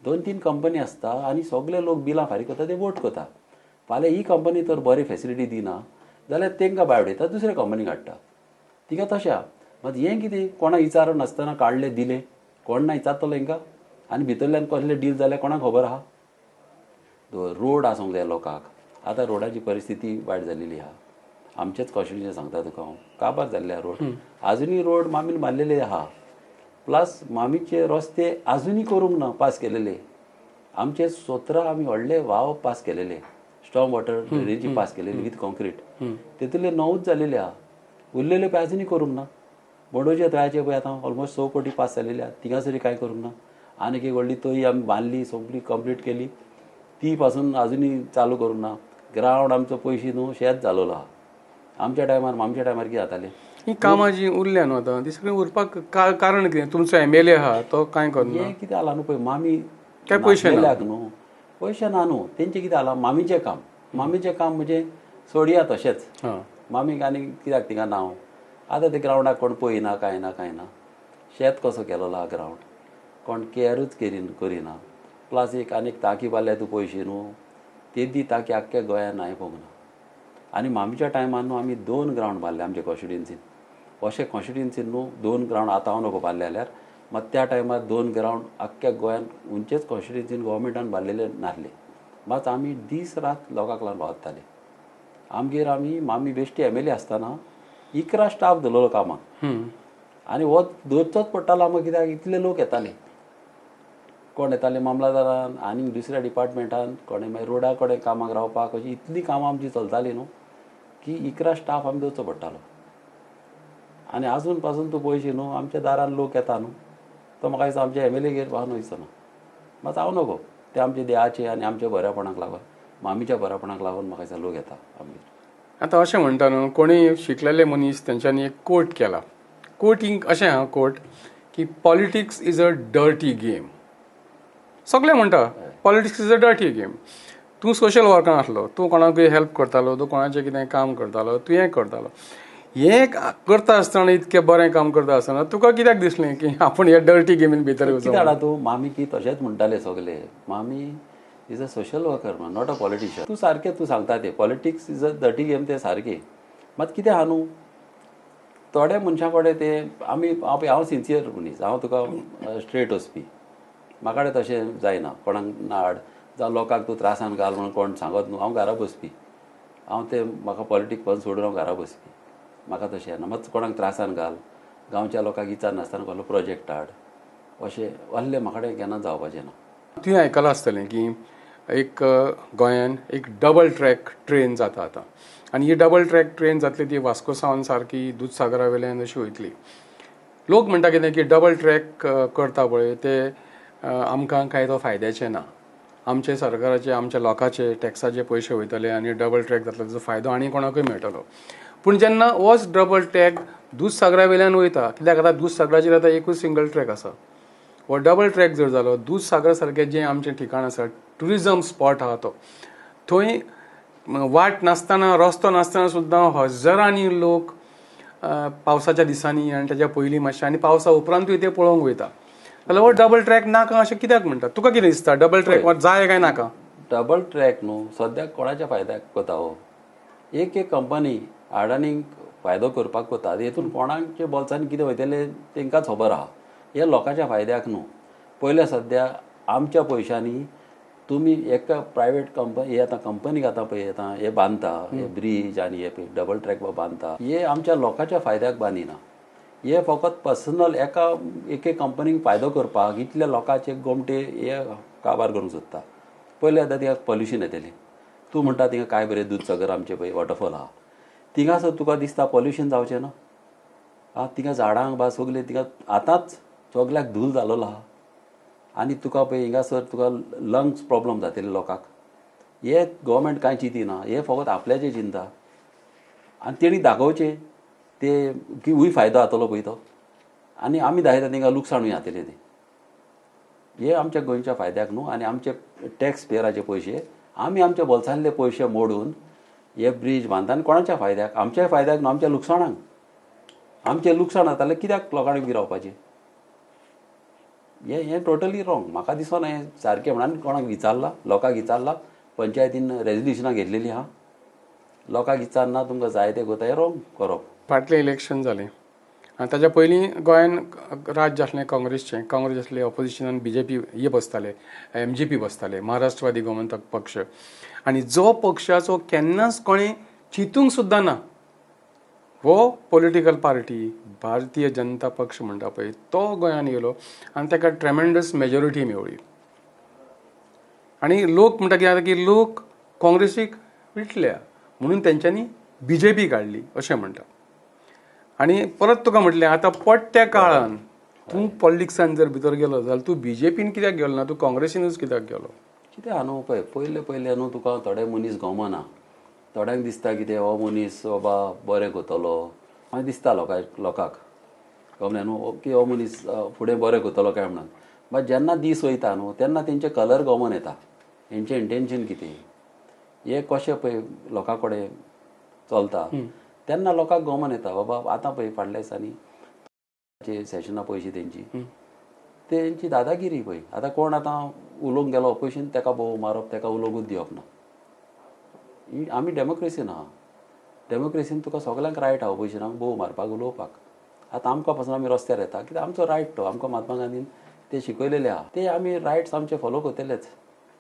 2-3 कंपनी आसता आनी सगळे लोक बिलां फारीक करता, ते वोट करता. फाल्यां ही कंपनी तर बरी फेसिलिटी दिना जाल्यार तांकां भायर उडयता, दुसऱ्या कंपनीक हाडटा. तिका तशें आहा. मात हें कितें कोणाक विचारून नासतना काडलें दिलें, कोण ना विचारतलो हेंकां, आनी भितरल्यान कसलें डील जालें कोणाक खबर आहा. रोड आसूंक जाय लोकांक, आतां रोडाची परिस्थिती वायट जालेली आहा. आमचेच कॉन्स्टिट्युएन्सी सांगता तुका हांव, काबार जाल्ले रोड आजुनूय रोड मामीन बांदलेले आहा. प्लस मामीचे रस्ते आजुनूय करूंक ना पास केलेले. आमचे 17 आमी व्हडले वाव पास केलेले, स्टॉर्म वॉटर ड्रेनेजी पास केलेली विथ कॉन्क्रीट, तेतूंतले 9 जालेले आहा, उरलेले पळय आजुनूय करूंक ना. बोडोजे तळ्याचे पळय आतां ऑलमोस्ट 6 कोटी पास जालेले आहा, थिंगासरी कांय करूंक ना. आनीक एक व्हडली तळी आमी बांदली, सगळी कंप्लीट केली, ती पासून आजुनूय चालू करूंक ना. ग्रावंड आमचो पयशी न्हू शेत जालोलो आहा. आमच्या टायमार आमच्या टायमार कितें जातालें, ही कामां जी उरल्या न्हू आतां ती सगळीं उरपाक कारण कितें? तुमचो एम एल ए आहा तो कांय करना. हें कितें जालां न्हू पळय, मामी काय पयशे ना न्हू, पयशे ना न्हू. तेंचें कितें जालां, मामीचें काम, मामीचें काम म्हणजे सोडया तशेंच, मामीक आनी कित्याक थिंगा ना. आतां ते ग्रावंडाक कोण पळयना, कांय ना कांय ना. शेत कसो केलोलो आहा ग्रावंड, कोण केअरूच करिना. प्लस एक आनीक टाकी बांदल्या तूं पयशे न्हू, तेदी टाकी आख्ख्या गोंयान हांवें पळोवंक ना. आनी मामीच्या टायमार न्हू आमी 2 ग्रावंड बांदले आमच्या कॉन्स्टिट्युएन्सीन. अशें कॉन्स्टिट्युएन्सीन न्हू 2 ग्रावंड आतां हांव नको बांदले जाल्यार, मात त्या टायमार 2 ग्रावंड आख्ख्या गोंयान उंचेच कॉन्स्टिट्युएन्सीन गोवोरमेंटान बांदलेले नासले. मात आमी दीस रात लोकांक लागून रावताले. आमगेर आमी मामी बेश्टी एम एल ए आसतना 11 स्टाफ दवरलो कामाक, आनी हो दवरचोच पडटालो आमकां, कित्याक इतले लोक येताले. कोण येताले मामलादारान आनी दुसऱ्या डिपार्टमेंटान, कोणें मागीर रोडा कडेन कामाक रावपाक, अशी इतलीं कामां आमची चलतालीं न्हू की 11 स्टाफ आमी दवरचो पडटालो. आनी आजून पासून तूं पयशे न्हू आमच्या दारान लोक येता न्हू, तो म्हाका दिसता आमच्या एम एल एगेर पासून दिसना. मात हांव नको ते आमच्या देहाचे आनी आमच्या बऱ्यापणाक लागून, मामीच्या बऱ्यापणाक लागून म्हाका दिसता लोक येता आमगेर. आतां अशें म्हणटा न्हू, कोणी शिकलेले मनीस तेंच्यांनी एक कोट केला, कोटींग अशें आहा कोट की politics is a dirty game. सगळे म्हणटा politics is a dirty game. तूं सोशल वर्कान आसलो, तूं कोणाकूय हेल्प करतालो, तूं कोणाचें कितें काम करतालो, तूं हें करतालो, हें करता आसतना इतकें बरें काम करता आसतना तुका कित्याक दिसलें की आपूण ह्या डर्टी गेमीन भितर कितें जाणा तूं, मामी की तशेंच म्हणटाले सगळे, मामी is a social worker man, not a politician. तूं सारकें तूं सांगता तें politics is a dirty game, तें सारकें. मात कितें आहा न्हू, थोड्या मनशां कडेन ते आमी, हांव सिन्सियर मनीस, हांव तुका स्ट्रेट वचपी, म्हाका कडेन तशें जायना कोणाक नाड जावं लोकांक तूं त्रासान घाल म्हणून कोण सांगत न्हू. हांव घरा बसपी, हांव ते म्हाका पॉलिटिक्स पण सोडून हांव घरा बसपी, म्हाका तशें येना. मात कोणाक त्रासान घाल, गांवच्या लोकांक विचार नासतना कसलो प्रोजेक्ट हाड, अशें असलें म्हाका कडेन केन्ना जावपाचें ना. तुवें आयकलां आसतलें की एक गोंयान एक डबल ट्रॅक ट्रेन जाता आतां, आनी ही डबल ट्रॅक ट्रेन जातली ती वास्को सावन सारकी दुदसागरा वयल्यान अशी वयतली. लोक म्हणटा कितें की डबल ट्रॅक करता पळय ते आमकां कांय तो फायद्याचें ना, आमचे सरकाराचे आमच्या लोकांचे टॅक्साचे पयशे वयतले आनी डबल ट्रॅक जातलो ताचो फायदो आनी कोणाकूय मेळटलो. पूण जेन्ना होच डबल ट्रॅक दुदसागरा वयल्यान वयता, कित्याक आतां दुदसागराचेर आतां एकूच सिंगल ट्रॅक आसा, हो डबल ट्रॅक जर जालो दुदसागर सारकें जें आमचें ठिकाण आसा, ट्युरिजम स्पॉट आहा तो, थंय वाट नासतना रस्तो नासतना सुद्दां हजारांनी लोक पावसाच्या दिसांनी आनी ताच्या पयलीं मातशें आनी पावसा उपरांतूय ते पळोवंक वयता. जाल्यार हो डबल ट्रॅक नाका अशें कित्याक म्हणटा? तुका कितें दिसता डबल ट्रॅक जाय काय नाका? डबल ट्रॅक न्हू सद्याक कोणाच्या फायद्याक कोता हो, एक एक कंपनी आडानी फायदो करपाक कोता, हेतून कोणाच्या बोल्सांनी कितें वयतलें तेंकांच खबर आहा. हे लोकांच्या फायद्याक न्हू. पयलें सद्या आमच्या पयशांनी तुमी एका प्रायवेट कंपनी हे आतां कंपनीक आतां पळय आतां हे बांदता हे ब्रीज आनी हे पळय डबल ट्रॅक बांदता, हे आमच्या लोकांच्या फायद्याक बांदिना, हे फकत पर्सनल एका एके कंपनीक फायदो करपाक इतल्या लोकांचे गोमटे हे काबार करूंक सोदता. पयलें आतां थिंगा पॉल्युशन येतलें, तूं म्हणटा थिंगा काय बरें दुदसागर आमचें पळय वॉटरफॉल आहा, थिंगासर तुका दिसता पॉल्युशन जावचें ना. आं थिंगा झाडांक बा सगलें थिंगा आतांच सगल्याक धूल जालोलो आहा आनी तुका पळय हिंगासर तुका लंग्स प्रॉब्लम जातले लोकांक. हे गोवोरमेंट कांय चिंतिना, हे फकत आपल्याचें चिंता आनी तेणी दाखोवचें ते की हूय फायदो जातलो पळय तो, आनी आमी दाखयता तेंकां लुकसाणूय जातलें तें. हे आमच्या गोंयच्या फायद्याक न्हू आनी आमचे टॅक्स पेयराचे पयशे आमी आमच्या बोल्सांतले पयशे मोडून हे ब्रीज बांदता आनी कोणाच्या फायद्याक? आमच्या फायद्याक न्हू, आमच्या लुकसाणाक. आमचें लुकसाण जातालें कित्याक लोकांनी रावपाचें? हें हें टोटली रॉंग म्हाका दिसना हें सारकें म्हणून. कोणाक विचारलां, लोकांक विचारलां, पंचायतीन रेजोल्युशनां घेतलेलीं आहा, लोकांक विचारना तुमकां जाय तें करता, हें रॉंग करप. फाटलें इलेक्शन जालें आनी ताच्या पयलीं गोंयान राज्य आसलें काँग्रेसचें, काँग्रेस आसलें ऑपोजिशनान बी जे पी हे बसताले, M G P बसताले, Maharashtrawadi Gomantak पक्ष, आनी जो पक्षाचो केन्नाच कोणें चिंतूंक सुद्दां ना हो पॉलिटिकल पार्टी भारतीय जनता पक्ष म्हणटा पळय तो गोंयांत येयलो आनी ताका ट्रेमेंडस मेजॉरिटी मेवळी. आनी लोक म्हणटा कितें जाता की लोक काँग्रेसीक विटल्या म्हणून तेंच्यांनी बीजेपी काडली अशें म्हणटा. आनी परत तुका म्हटलें आतां पडट्या काळान तूं पॉलिटिक्सान जर भितर गेलो जाल्यार तूं बीजेपीन कित्याक गेलो ना, तूं काँग्रेसीनूच कित्याक गेलो? कितें आहा न्हू पळय, पयले पयले न्हू तुका थोडे मनीस गमना, थोड्यांक दिसता कितें हो मनीस बाबा बरें करतलो, मागीर दिसता लोकांक गमलें न्हू की हो मनीस फुडें बरें करतलो काय म्हणून. बट जेन्ना दीस वयता न्हू तेन्ना तेंचे कलर गमन येता, हेंचें इंटेन्शन कितें, हे कशें पळय लोकां कडेन चलता तेन्ना लोकांक गमन येता बाबा. आतां पळय फाटल्या दिसांनी सेशनां पयशे तेंची तेंची दादागिरी पळय, आतां कोण आतां उलोवंक गेलो पयशेन तेका भोव मारप, तेका उलोवंकूच दिवप ना. आमी डेमोक्रेसीन आहा, डेमोक्रेसीन तुका सगल्यांक रायट आहा पयशेन आमी भोव मारपाक उलोवपाक. आतां आमकां पासून आमी रस्त्यार येता कित्याक आमचो रायट तो, आमकां महात्मा गांधीन ते शिकयलेले आहा, ते आमी रायट्स आमचे फॉलो करतलेच.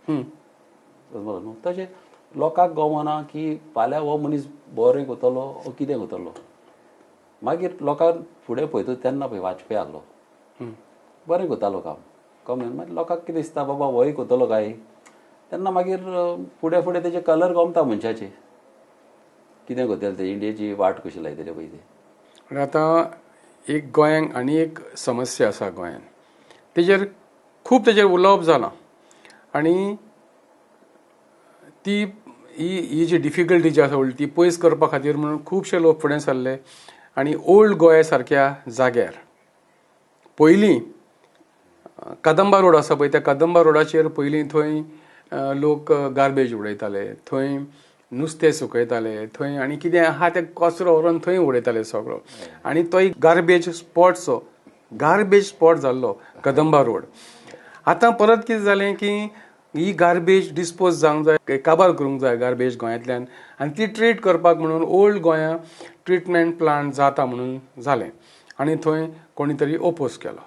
न्हू तशें लोकांक गमना की फाल्यां हो मनीस बरें करतलो वो कितें करतलो. मागीर लोकांक फुडें पळयता तेन्ना पळय वाजपेयी आहलो बरें करतालो काम कमी, मागीर लोकांक कितें दिसता बाबा होय करतलो काय, तेन्ना मागीर फुडें फुडें तेजे कलर गमता मनशाचे, कितें करतले ते, इंडियेची वाट कशी लायतले पळय ते. आनी आतां एक गोंयांक आनी एक समस्या आसा गोंयान, तेजेर खूब तेजेर उलोवप जालां आनी ती ही जी डिफिकल्टी जी आसा ती पयस करपा खातीर म्हणून खुबशे लोक फुडें सरले आनी ओल्ड गोवा सारक्या जाग्यार पयलीं कदंबा रोड आसा पळय त्या कदंबा रोडाचेर पयलीं थंय लोक गार्बेज उडयताले, थंय नुस्तें सुकयताले, थंय आनी कितें आहा तें कचरो व्हरून थंय उडयताले सगळो आनी तो एक गार्बेज स्पॉटसो गार्बेज स्पॉट जाल्लो कदंबा रोड. आतां परत कितें जालें की ही गार्बेज डिस्पोज जावंक जाय, काबार करूंक जाय गार्बेज गोंयांतल्यान आनी ती ट्रीट करपाक म्हणून ओल्ड गोंया ट्रिटमेंट प्लांट जाता म्हणून जालें आनी थंय कोणी तरी ओपोज केलो.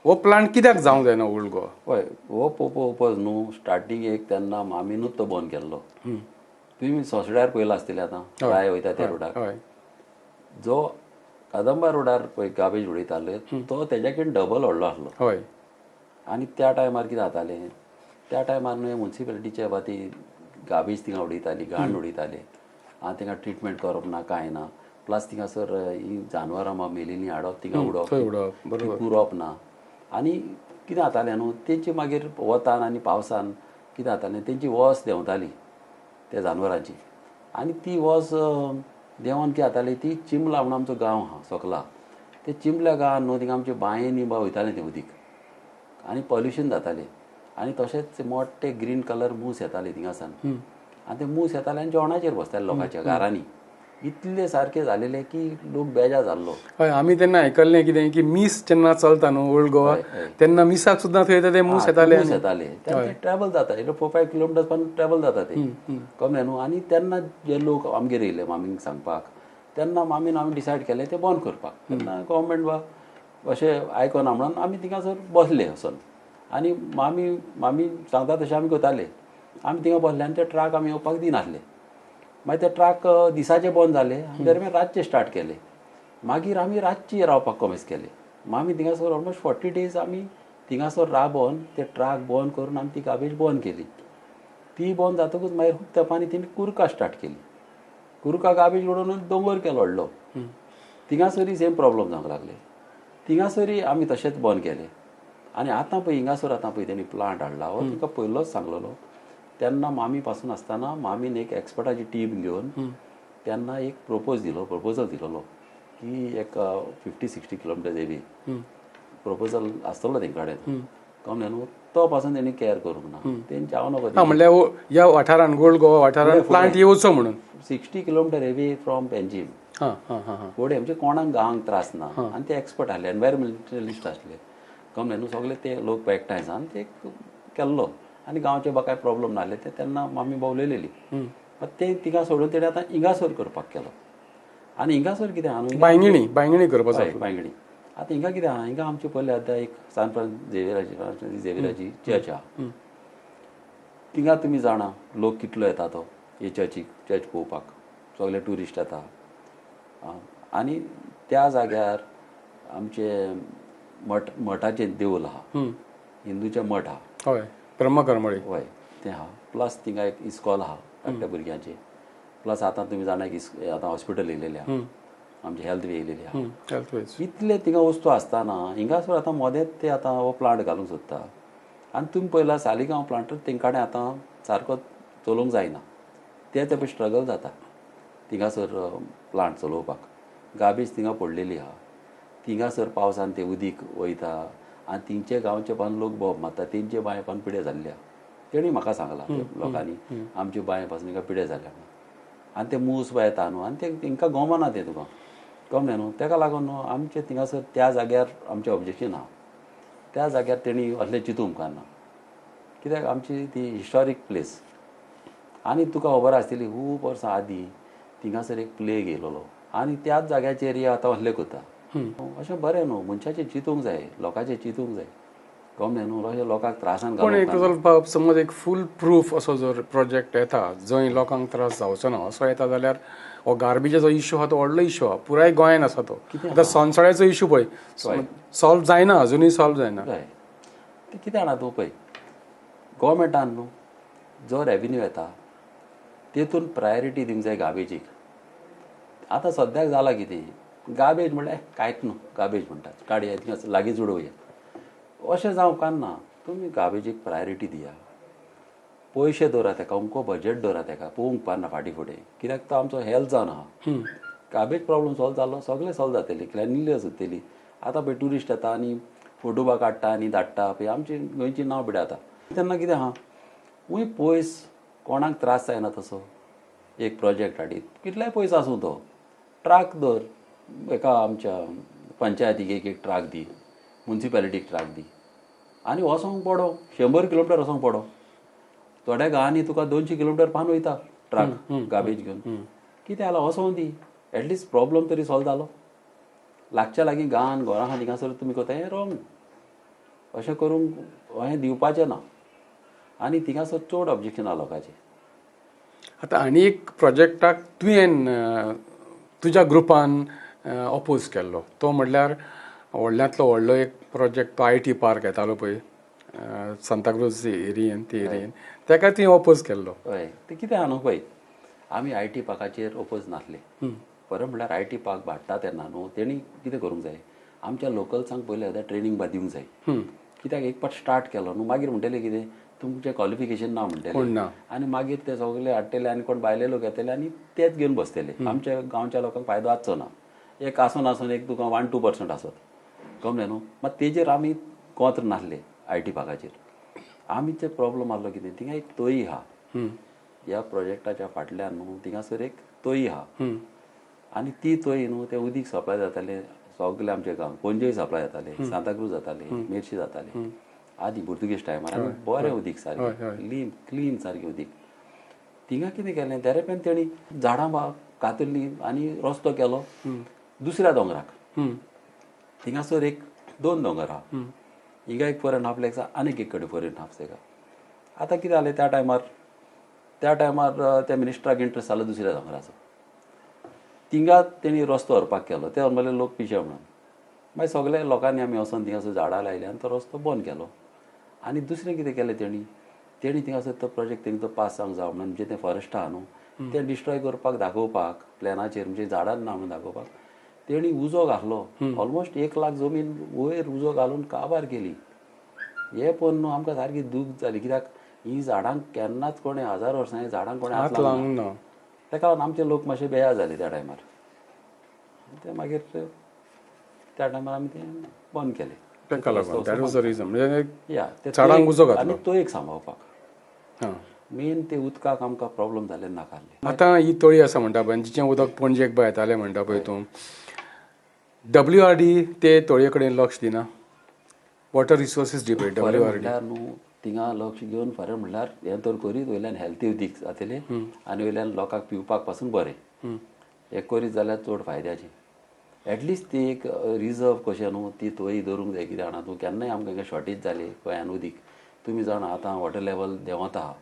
हो प्लांट कित्याक जावंक जायना ओल्ड गोवा? हय, हो ओपोज न्हू स्टार्टींग एक तेन्ना मामीनूच तो बंद केल्लो. तुमी सोसड्यार पयला आसतले आतां राय वयता त्या रोडार, जो कदंबा रोडार पळय गार्बेज उडयताले तो तेज्याकीन डबल व्हडलो आसलो. हय, आनी त्या टायमार कितें जातालें, त्या टायमार न्हू मुन्सिपेलिटीच्या बा ती गार्बेज थिंगा उडयताली, घाण उडयताले आनी थिंगा ट्रिटमेंट करप ना कांय ना, प्लस थिंगासर ही जानवरां मेलिल्लीं हाडप थिंगा उडोवप, पुरोवप ना. आनी कितें जातालें न्हू तेंची मागीर वतान आनी पावसान कितें जातालें तेंची वस देंवताली त्या जानवरांची, आनी ती वस देंवन कितें जाताली ती चिंबला म्हणून आमचो गांव आहा सकला, ते चिंबल्या गांवान न्हू थिंगा आमच्या बांयेनी बा वयतालें तें उदीक आनी पॉल्युशन जातालें. आनी तशेंच मोठे ग्रीन कलर मूस येताले थिंगासान आनी ते मूस येताले आनी जेवणाचेर बसताले लोकांच्या घरांनी, इतले सारके जालेले की लोक बेजार जाल्लो. हय, आमी तेन्ना आयकल्लें कितें की मीस जेन्ना चलता न्हू ओल्ड गोवा तेन्ना मिसाक सुद्दां थंय ते मूस येताले, मूस येताले तेन्ना ट्रॅवल जाता, 4-5 किलोमिटर्स पण ट्रॅवल जाता ते कमलें न्हू. आनी तेन्ना जे लोक आमगेर येयले मामीक सांगपाक तेन्ना मामीन आमी डिसायड केलें तें बंद करपाक. तेन्ना गव्हर्मेंट बा अशें आयकना म्हणून आमी थिंगासर बसले वचोन आनी मामी मामी सांगता तशें आमी करताले. आमी थिंगा बसले आनी ते ट्रक आमी येवपाक दिनासले. मागीर ते ट्रक दिसाचे बंद जाले आनी दरम्यान रातचे स्टार्ट केले. मागीर आमी रातचे रावपाक कॉमेस केले. मामी थिंगासर ऑलमोस्ट 40 डेज आमी थिंगासर राबोन ते ट्रक बंद करून आमी ती गार्बेज बंद केली. ती बंद जातकूच मागीर खूब तेंपांनी तेणी कुरका स्टार्ट केली. कुरका गार्बेज उडोवन दोंगर केलो व्हडलो, थिंगासरूय सेम प्रॉब्लम जावंक लागले. थिंगासरूय आमी तशेंच बंद केले. आनी आतां पळय हिंगासर आतां पळय तेणी प्लांट हाडला, हो तुका पयलोच सांगलेलो. तेन्ना मामी पासून आसतना मामीन एक एक्सपर्टाची टीम घेवन तेन्ना एक प्रपोजल दिलोलो की एक 50-60 किलोमिटर एवी प्रपोजल आसतलो तेंचे कडेन कमलें न्हू, तो पासून तेणी कॅर करूंक ना. तेंचे हांव नको म्हणल्यार ह्या वाठारान ओल्ड गोवा वाठारान प्लांट येवचो म्हणून 60 किलोमिटर एवी फ्रॉम पेंजीम फुडें म्हणजे कोणाक गांवांक त्रास ना. आनी ते एक्सपर्ट आसले, एनवायरमेंटलिस्ट आसले कमलें न्हू, सगळे ते लोक एकठांय जावन ते केल्लो आनी गांवचे बा कांय प्रॉब्लम नासले ते तेन्ना मामी उलयलेली. ते तिका सोडून तेणी आतां हिंगासर करपाक केलो. आनी हिंगासर कितें आहा न्हू बांयगिणी, बांयगिणी करपाचो, बांयगिणी. आतां हिंगा कितें आहा, हिंगा आमचे पयले आतां एक सान फ्रांसीस झेवियराची चर्च आहा, थिंगा तुमी जाणा लोक कितलो येता तो हे चर्चीक, चर्च पळोवपाक सगळे ट्युरिस्ट येता. आनी त्या जाग्यार आमचे मठ मठाचें देवूळ आहा, हिंदूचें मठ आहा. हय, ब्रह्मकरमळी. हय, तें आहा. प्लस थिंगा एक इस्कॉल आहा धाकट्या भुरग्यांचें. प्लस आतां तुमी जाणा एक आतां हॉस्पिटल येयलेलें आहा, आमची हेल्थ वे येयलेली आहा. इतले थिंगा वस्तू आसतना हिंगासर आतां मदेंच ते आतां हो प्लांट घालूंक सोदता. आनी तुमी पळयला सालिगांव प्लांट तेंकाडे कडेन आतां सारको चलोवंक जायना, ते पळय स्ट्रगल जाता थिंगासर प्लांट चलोवपाक. गार्बेज थिंगा पडलेली आहा, थिंगासर पावसान ते उदीक वयता आनी तिंचे गांवचे पान लोक बोब मारता, तेंचे बांय पान पिड्या जाल्ले आहा. तेणी म्हाका सांगलां लोकांनी आमचे बांय पासून हिंगा पिड्या जाल्या म्हणून. आनी ते मूस बा येता न्हू आनी ते तेंकां गोमना तें तुका गमलें न्हू. तेका लागून न्हू आमचे थिंगासर त्या जाग्यार आमचें ऑब्जेक्शन आहा. त्या जाग्यार तेणी असलें चिंतूंक उपकारना, कित्याक आमची ती हिस्टॉरीक प्लेस. आनी तुका खबर आसतली खूब वर्सां आदीं थिंगासर एक प्लेग येयलेलो आनी त्याच जाग्याचेर हे आतां असलें करता. अशें बरें न्हू, मनशाचें चिंतूंक जाय, लोकांचें चिंतूंक जाय, गमलें न्हू. अशें लोकांक त्रासान पूण एक गजाल समज एक फूल प्रूफ असो जर प्रोजेक्ट येता जंय लोकांक त्रास जावचो ना असो येता जाल्यार हो गार्बेजाचो इशू आहा तो व्हडलो इशू आहा, पुराय गोंयान आसा तो. आतां सोनसळ्याचो इशू पळय सॉल्व जायना, अजुनूय सॉल्व जायना. हय, तें कितें जाणा तूं पळय गोवोरमेंटान न्हू जो रेवेन्यू येता तेतून प्रायोरिटी दिवंक जाय गार्बेजीक. आतां सद्याक जालां कितें, गार्बेज म्हणल्यार कांयच न्हू, गार्बेज म्हणटात काडया थिंगा लागींच उडोवया, अशें जावंक उपकारना. तुमी गार्बेजीक प्रायोरिटी दिया, पयशे दवरा तेका, अमको बजेट दवरा तेका, पळोवंक उपकारना फाटीं फुडें, कित्याक तो आमचो हेल्थ जावन आहा. गार्बेज प्रॉब्लम सॉल्व जालो सगळें सॉल्व जातलें, क्लिनलीनेस उरतली. आतां पळय ट्युरिस्ट येता आनी फोटो बा काडटा आनी धाडटा, पळय आमची गोंयची नांव पिड्या जाता. तेन्ना कितें आहा, खूंय पयस कोणाक त्रास जायना तसो एक प्रोजेक्ट हाडीत, कितलेय पयस आसूं तो ट्रक दवर, एका आमच्या पंचायतीक एक एक ट्रक दी, मुन्सिपेलिटीक ट्रक दी आनी वचोंक पडो 100 किलोमिटर वचोंक पडो. थोड्या गांवांनी तुका 200 किलोमिटर पान वयता ट्रक गार्बेज घेवन. कितें जालां, वचों दी, एटलिस्ट प्रॉब्लम तरी सॉल्व जालो. लागच्या लागीं गांवान घरां आहा थिंगासर तुमी करता हें रोंग, अशें करूंक हें दिवपाचें ना. आनी थिंगासर चड ऑब्जेक्शन आहा लोकांचें. आतां आनी एक प्रोजेक्टाक तुवें तुज्या ग्रुपान ऑपोज केल्लो तो म्हणल्यार व्हडल्यांतलो व्हडलो एक प्रोजेक्ट तो IT park येतालो पळय सांताक्रूज एरियेन, ते एरियेन तेका तुवें ऑपोज केल्लो. हय, तें कितें आहा न्हू पळय, आमी IT पार्काचेर ओपोज नासले. खरें म्हणल्यार IT park हाडटा तेन्ना न्हू तेणी कितें करूंक जाय, आमच्या लोकल्सांक पयलें आतां ट्रेनींग बा दिवंक जाय. कित्याक एक पाट स्टार्ट केलो न्हू मागीर म्हणटले कितें तुमचें क्वॉलिफिकेशन ना म्हणटले आनी मागीर ते सगळे हाडटले आनी कोण भायले लोक येतले आनी तेच घेवन बसतले. आमच्या गांवच्या लोकांक फायदो आसचो ना, एक आसून आसून एक तुका 1-2% आसत, कमलें न्हू. मात तेजेर आमी कोंत्र नासले IT पार्काचेर. आमी ते प्रॉब्लम आहलो कितें, थिंगा एक तोय आहा ह्या प्रोजेक्टाच्या फाटल्यान न्हू, थिंगासर एक तोय आहा आनी ती तोय न्हू तें उदीक सप्लाय जातालें सगळें आमच्या गांवांत, पणजेय सप्लाय जातालें, सांताक्रूज जातालें, मेर्शी जातालें आदी पुर्तुगेज टायमार. आनी बरें उदीक सारकें क्लीन क्लीन सारकें उदीक. थिंगा कितें केलें तेरेपेन तेणी झाडां बा कातरलीं आनी रस्तो केलो दुसऱ्या दोंगराक. थिंगासर एक 2 दोंगर आहा, हिंगा एक 4.5 लॅक्स आनीक एक कडेन 4.5 लॅक्स. आतां कितें जालें त्या टायमार, त्या टायमार त्या मिनिस्टराक इंट्रस्ट जालो दुसऱ्या दोंगराचो, थिंगा तेणी रस्तो व्हरपाक केलो. ते म्हणले लोक पिशे म्हणून, मागीर सगळे लोकांनी आमी वचोन थिंगासर झाडां लायलीं आनी तो रस्तो बंद केलो. आनी दुसरें कितें केलें तेणी, तेणी थिंगासर तो प्रोजेक्ट तेणी तो पास जावंक जावं म्हणून म्हणजे तें फॉरेस्ट आहा न्हू तें डिस्ट्रॉय करपाक दाखोवपाक प्लॅनाचेर, म्हणजे झाडां ना म्हणून दाखोवपाक तेणी उजो घातलो. ऑलमोस्ट 1 लाख जमीन वयर उजो घालून काबार केली. हें पळोवन न्हू आमकां सारकी दूख जाली, कित्याक ही झाडांक केन्नाच कोणें हजार वर्सां हीं झाडांक कोणें हात लावंक ना. तेका लागून आमचे लोक मातशे बेजार जाले त्या टायमार. ते मागीर त्या टायमार आमी तें बंद केलें. ताका लागून that was the reason, म्हणजे झाडांक उजो घातलो आनी तो एक सांबाळपाक मेन ते उदकाक आमकां प्रॉब्लम जाले नाकाले. आतां ही तळी आसा म्हणटा पळय, जिचें उदक पणजेक बा येतालें म्हणटा पळय तूं, WRD ते तळये कडेन लक्ष दिना, वॉटर रिसोर्सीस डिपार्टमेंट WRD न्हू थिंगा लक्ष घेवन खरें म्हणल्यार हें तर करीत वयल्यान हेल्थी उदीक जातलें आनी वयल्यान लोकांक पिवपाक पासून बरें, हें करीत जाल्यार चड फायद्याचें. एटलिस्ट ती एक रिजर्व कशें न्हू ती तोय दवरूंक जाय. कितें जाणा तूं, केन्नाय आमकां हिंगा शॉर्टेज जाली गोंयान उदीक, तुमी जाणा आतां वॉटर लेवल देंवता,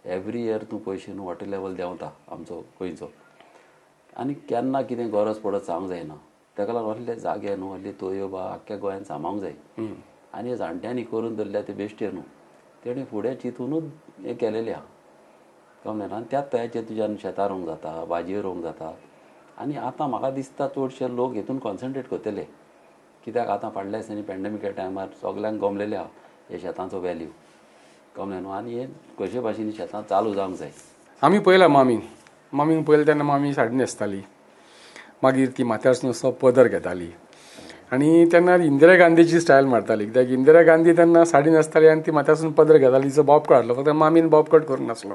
एवरी इयर तूं पयशे न्हू वॉटर लेवल देंवता आमचो गोंयचो. आनी केन्ना कितें गरज पडत सांगूंक जायना. ताका लागून असले जागे न्हू असली तोयो बा आख्ख्या गोंयान सांबाळूंक जाय. आनी हे जाणट्यांनी करून दवरल्या ते बेश्टे न्हू, तेणी फुडें चिंतुनूच हें केलेलें आहा. कमलें आनी त्याच तयाचेर तुज्यान शेतां रोवंक जाता, भाजयो रोवंक जाता. आनी आतां म्हाका दिसता चडशे लोक हेतून कॉन्सन्ट्रेट करतले, कित्याक आतां फाटल्या दिसांनी पॅन्डेमिका टायमार सगल्यांक गमलेले आहा हे शेतांचो वेल्यू. कमलें न्हू? आनी हे कशे भाशेन शेतां चालू जावंक जाय. आमी पळयलां मामीक, मामीक पळयलें तेन्ना मामी साडी न्हेसताली, मागीर ती माथ्यार असो पदर घेताली आनी तेन्ना इंदिरा गांधीची स्टायल मारताली, कित्याक इंदिरा गांधी तेन्ना साडी न्हेसताली आनी ती माथ्यासून पदर घेताली, तिचो बॉब कट आसलो, फक्त मामीन बॉब कट करूंक नासलो,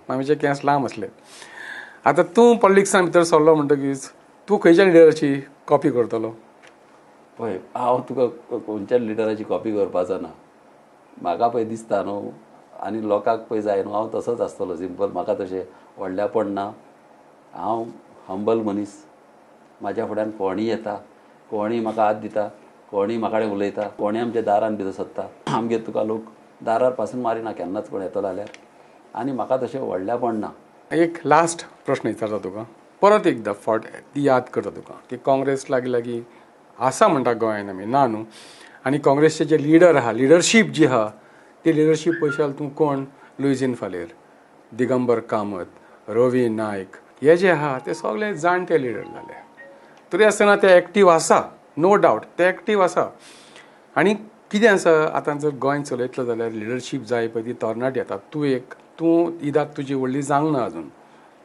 मामीचे केंस लांब आसले. आतां तूं पॉलिटिक्सान भितर सरलो म्हणटकीच तूं खंयच्या लिडराची कॉपी करतलो? पळय, हांव तुका खंयच्या लिडराची कॉपी करपाचो ना. म्हाका पळय दिसता न्हू आनी लोकांक पळय जाय न्हू, हांव तसोच आसतलो सिंपल. म्हाका तशें व्हडल्यापण ना, हांव हंबल मनीस. म्हाज्या फुड्यान कोणूय येता, कोणूय म्हाका हात दिता, कोणूय म्हाका कडेन उलयता, कोणूय आमच्या दारान भितर सरता. आमगेर तुका लोक दारार पासून मारिना केन्नाच कोण येतलो जाल्यार. आनी म्हाका तशें व्हडल्यापण ना. एक लास्ट प्रश्न विचारता तुका, परत एकदां फावट ती याद करता तुका की काँग्रेस लागीं लागीं आसा म्हणटा गोंयान आमी ना न्हू, आनी काँग्रेसचे जे लिडर आहा, लिडरशीप जी आहा ती लिडरशीप पळयशाल तूं कोण, लुईझीन फालेर, दिगंबर कामत, रवी नायक, हे जे आहा ते सगळे जाणटे लिडर जाले. तरी आसतना ते एक्टीव आसा, नो डावट ते एक्टीव आसा. आनी कितें आसा, आतां जर गोंय चलयतलो जाल्यार लिडरशीप जाय पळय ती तरणाटी येता. तूं एक, तूं इदाक तुजी व्हडली जावंक ना अजून,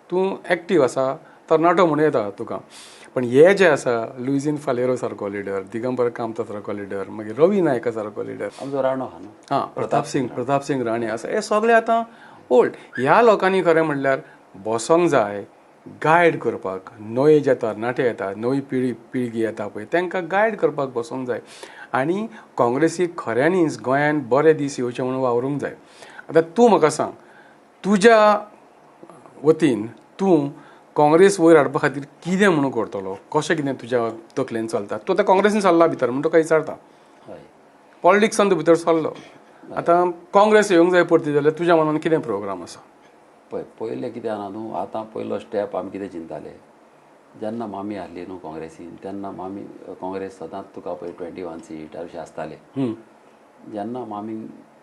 तूं एक्टीव आसा, तरणाटो म्हणूं येता तुका. पण हे जे आसा लुईझीन फालेरो सारको लिडर, दिगंबर कामता सारको लिडर, मागीर रवी नायका सारको लिडर, आमचो राणो आहा न्हू, हां, प्रताप सिंग राणे आसा, हे सगळे आतां ओल्ड. ह्या लोकांनी खरें म्हणल्यार बसोंक जाय, गायड करपाक, नवे जे तरणाटे येता, नवी पिळगी येता पळय तांकां गायड करपाक बसोंक जाय. आनी काँग्रेसीक खऱ्यांनीच गोंयांत बरे दीस येवचे म्हणून वावरूंक जाय. आतां तूं म्हाका सांग, तुज्या वतीन तूं काँग्रेस वयर हाडपा खातीर कितें म्हणून करतलो, कशें कितें तुज्या तकलेन चलता? तूं आतां काँग्रेसीन सरला भितर म्हूण तुका विचारता, पॉलिटिक्सान तूं भितर सरलो, आतां काँग्रेस येवंक जाय परती जाल्यार तुज्या मनान कितें प्रोग्राम आसा? पळय, पयलें कितें आहा न्हू, आतां पयलो स्टेप आमी कितें चिंताले, जेन्ना मामी आहली न्हू काँग्रेसीन तेन्ना मामी काँग्रेस सदांच तुका पळय 21 सीट अशें आसताले. जेन्ना मामी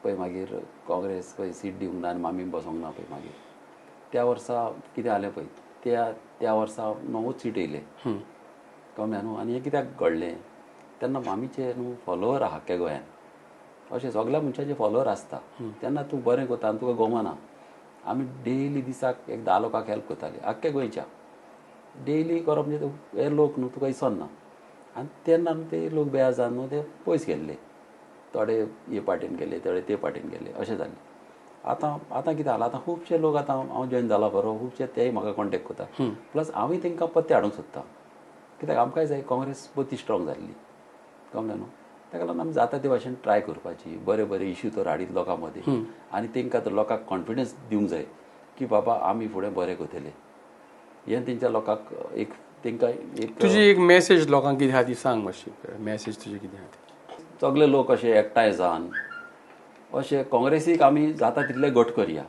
पळय मागीर काँग्रेस पळय सीट दिवंक ना आनी मामी बसोंक ना पळय, मागीर त्या वर्सा कितें जालें पळय, त्या त्या वर्सा 9 सीट येयले. कळ्ळें न्हू? आनी हें कित्याक घडलें, तेन्ना मामीचे न्हू फॉलोवर आहा आख्ख्या गोंयान, अशें सगल्या मनशाचे फॉलोवर आसता. तेन्ना तूं बरें करता आनी तुका गोमना. आमी डेली दिसाक एक 10 लोकांक हेल्प करताले आख्ख्या गोंयच्या. डेली करप म्हणजे हे लोक न्हू तुका इसोन ना. आनी तेन्ना न्हू ते लोक बेजार जावन न्हू ते पयस गेल्ले, थोडे हे पार्टीन गेले, थोडे ते पार्टीन गेले, अशें जालें. आतां आतां कितें जालां, आतां खुबशे लोक आतां हांव जॉयन जाला बरो, खुबशे तेय म्हाका कॉन्टेक्ट करता. प्लस हांवूय तांकां पत्ते हाडूंक सोदता, कित्याक आमकांय जाय काँग्रेस पत्ती स्ट्रॉंग जाल्ली. कळ्ळें न्हू? ताका लागून आमी जाता ते भाशेन ट्राय करपाची, बरे बरे इश्यू तर हाडीत लोकां मदीं आनी तांकां तर लोकांक कॉन्फिडन्स दिवंक जाय की बाबा आमी फुडें बरें करतले. हें तेंच्या लोकांक एक तांकां एक तुजी एक मॅसेज लोकांक कितें आहा ती सांग मातशी, मॅसेज तुजी कितें आहा ती. सगळे लोक अशे एकठांय जावन अशें काँग्रेसीक आमी जाता तितले घट करया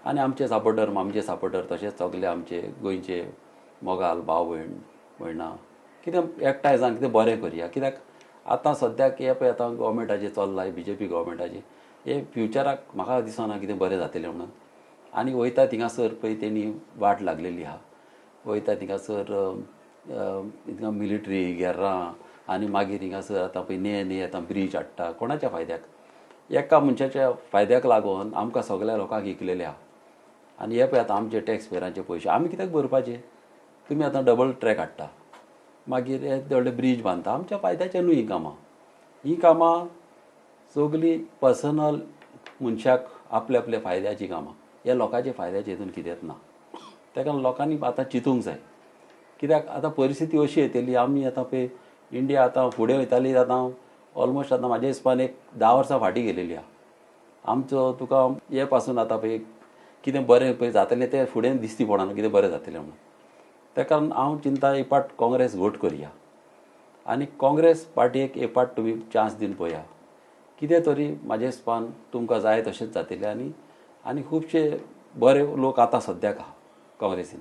आनी आमचे सपोर्टर, आमचे सपोर्टर तशेंच सगळे आमचे गोंयचे मोगाल भाव भयण भयणां कितें एकठांय जावन कितें बरें करया. कित्याक आतां सद्याक हें पळय आतां गोवोरमेंटाचें चल्लां, बीजेपी गोवोरमेंटाचें, हें फ्युचराक म्हाका दिसना कितें बरें जातलें म्हणून. आनी वयता थिंगासर पळय तेणी वाट लागलेली आहा, वयता थिंगासर थिंगा मिलिटरी गेर्रां आनी मागीर थिंगासर आतां पळय ने ने आतां ब्रीज हाडटा. कोणाच्या फायद्याक? एका मनशाच्या फायद्याक लागून आमकां सगल्या लोकांक इकलेले आहा. आनी हे पळय आतां आमचे टॅक्स पेयरांचे पयशे आमी कित्याक भरपाचे? तुमी आतां डबल ट्रॅक हाडटा, मागीर हे व्हडले ब्रीज बांदता, आमच्या फायद्याचे न्हू हीं कामां. हीं कामां सगळीं पर्सनल मनशाक आपल्या आपल्या फायद्याचीं कामां, ह्या लोकांच्या फायद्याचे हितून कितेंच ना. ताका लोकांनी आतां चिंतूंक जाय, कित्याक आतां परिस्थिती अशी येतली. आमी आतां पळय इंडिया आतां फुडें वयताली, आतां ऑलमोस्ट आतां म्हाज्या हिसपान एक 10 वर्सां फाटीं गेलेली आहा. आमचो तुका हे पासून आतां पळय कितें बरें पळय जातलें तें फुडें दिसती पडना कितें बरें जातलें म्हणून. ताका लागून हांव चिंता एक पाट काँग्रेस घट करया आनी काँग्रेस पार्टयेक एक पाट तुमी चान्स दिवन पळया, कितें तरी म्हाज्या हिसपान तुमकां जाय तशेंच जातलें. आनी आनी खुबशे बरे लोक आतां सद्याक आहा काँग्रेसीन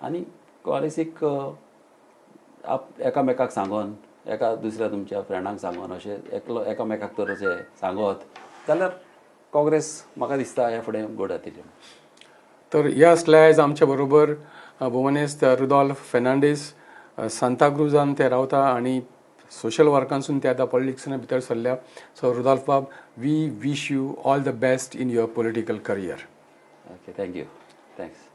आनी काँग्रेसीक आप एकामेकाक सांगोन, एका दुसऱ्या तुमच्या फ्रेंडांक सांगोन, अशें एकलो एकामेकाक तर अशें सांगत जाल्यार काँग्रेस म्हाका दिसता ह्या फुडें गोड जातली. तर ह्या असल्या आयज आमच्या बरोबर भोवमानेस्त रुदोल्फ फेर्नांडीस. सांताक्रुजान ते रावता आनी सोशल वर्कांसून ते आतां पॉलिटिक्सान भितर सरल्या. सो रुदोल्फ बाब, we wish you all the best in your political career. Okay, thank you, thanks.